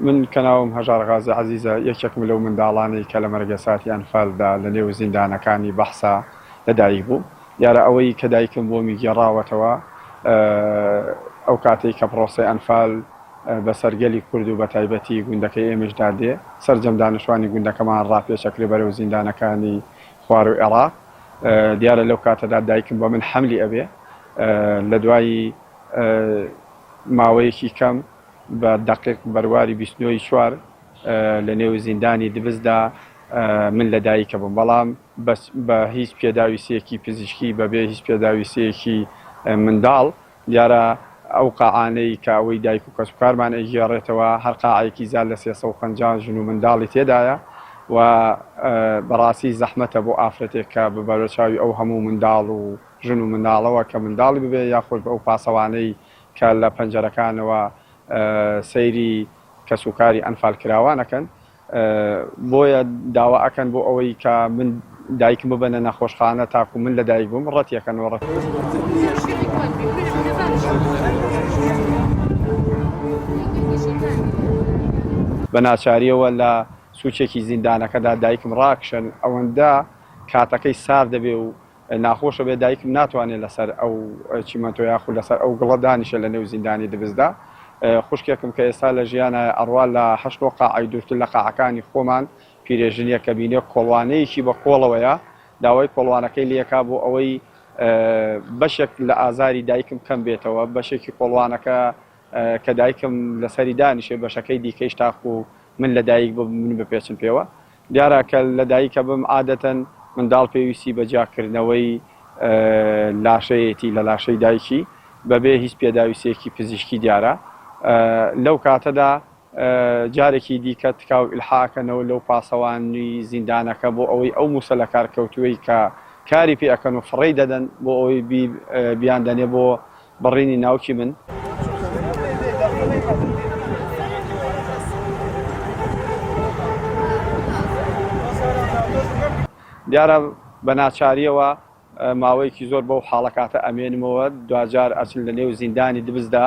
من کە ناوم هەژار غازی عەزیزە، یەکێکم لەو منداڵانەی کە لە مەرگەساتی ئەنفالدا لە نێو زیندانەکانی بەحسا لە دایک بووم. دیارە ئەوەی کە دایکم بۆمی گێڕاوەتەوە، ئەو کاتەی کە پڕۆسەی ئەنفال بەسەر گەلی کورد و بەتایبەتی گوندەکەی ئێمەشدا دێ، سەرجەم دانیشتوانی گوندەکەمان ڕاپێچ ئەکرێ بەرەو زیندانەکانی خواروو عێراق. دیارە لەو کاتەدا دایکم بە من حەملی ئەبێ. لە دوای ماوەیەکی کەم بە دەقیق بەرواری 29 ی چوار لە نێو زیندانی دبسدا من لە دایکە بووم، بەڵام بە هیچ پێداویستییەکی پزیشکی، بەبێ هیچ پێداویستییەکی منداڵ. دیارە ئەو قاعانەی کە ئەوەی دایک و کەسوکارمان ئەیگێڕێتەوە، هەر قاعێکی زیاد لە 350 ژن و منداڵی تێدایە و بەڕاستی زەحمەتە بۆ ئافرەتێک کە بە بەرچاوی ئەو هەموو منداڵ و ژن و منداڵەوە کە منداڵی ببێ یاخود ئەو پاسەوانەی کە لە پەنجەرەکانەوە سەیری کەسوکاری ئەنفالکراوان ئەکەن بۆیە داوا ئەکەن بۆ ئەوەی کە من دایکم ببەنە نەخۆشخانە تاکو من لە دایک بووم ڕەتیەکەنەوە ڕەت. بە ناچاریەوە لە سوچێکی زیندانەکەدا دایکم ڕاکشن ئەوەندە کاتەکەی سارد دەبێ و ناخۆشە بێ دایکم ناتوانێت لەسەر ئەو چیمەنتۆ یاخود لەسەر ئەو گڵە دانیشێت لە نێو زیندانی دبسدا. خوشکێکم کە ئێستا لە ژیانایە ئەڕوا لە هەشت نۆ قاعەی دوورتر لە قاعەکانی خۆمان پیرێژنیە کە بینێ کۆڵوانەیەکی بە کۆڵەوەیە داوای کۆڵوانەکەی لێکا بۆ ئەوەی بەشێک لە ئازاری دایکم کەم بێتەوە بەشێکی کۆڵوانەکە کە دایکم لەسەری دانیشێ بەشەکەی دیکەیش تاکو من لە دایک ببم من بپێچن پێوە. دیارە کە لە دایکە بم عادەتەن منداڵ پێویستی بە جیاکردنەوەی لاشەیەتی لە لاشەی دایکی بەبێ هیچ پێداویستیەکی پزیشکی دیارە لەو کاتەدا جارێکی دیکە تکا و ئیلحا ئەکەنەوە لەو پاسەوانی زیندانەکە بۆ ئەوەی ئەو موسە لە کار کەوتووەی کە کاری پێ ئەکەن و فڕێی دەدەن بۆ ئەوەی بیاندەنێ بۆ بڕینی ناوکی من. دیارە بە ناچاریەوە ماوەیەکی زۆر بەو حاڵەکاتە ئەمێنمەوە، دواجار ئەچن لە نێو زیندانی دبسدا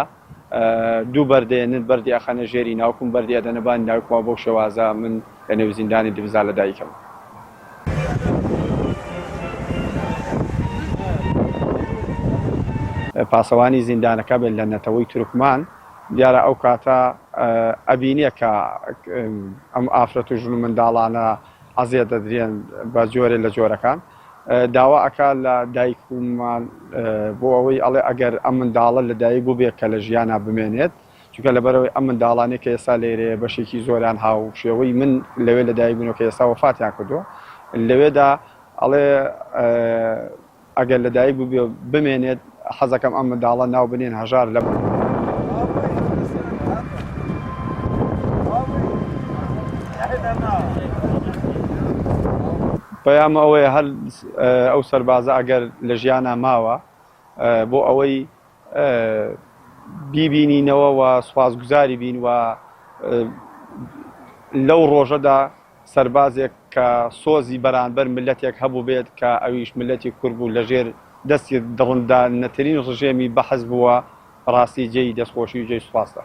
دوو بەردێنن، بەردی ئەخەنە ژێری ناوکم، بەردی ئەدەنە بانی ناوکمەوە، بەو شێوازە من لە نێو زیندانی دبسدا لە دایکم. پاسەوانی زیندانەکە بێت لە نەتەوەی تورکمان، دیارە ئەو کاتە ئەبینێ کە ئەم ئافرەت و ژن و منداڵانە عەزێت دەدرێن بە جۆرێ لە جۆرەکان، داوا ئەکا لە دایکمان بۆ ئەوەی ئەڵێ ئەگەر ئەم منداڵە لە دایک بووبێ کە لە ژیانا بمێنێت، چونکە لەبەرئەوەی ئەم منداڵانەی کە ئێستا لێرەیە بەشێکی زۆریان هاوشێوەی من لەوێ لەدایک بوون و کە ئێستا وەفاتیان کردووە لەوێدا ئەڵێ ئەگەر لەدایک بووبێ بمێنێت حەزەکەم ئەم منداڵە ناو بنێن هەژار لە پەیام ئەوەیە هەر ئەو سەربازە ئەگەر لە ژیانا ماوە بۆ ئەوەی بیبینینەوە و سوپاسگوزاری بین و لەو ڕۆژەدا سەربازێک کە سۆزی بەرانبەر میللەتێک هەبووبێت کە ئەویش میللەتی کورد بوو لەژێر دەستی دڕندانەترین ڕژێمی بەحس بووە بەڕاستی جێی دەستخۆشی و جێی سوپاسە.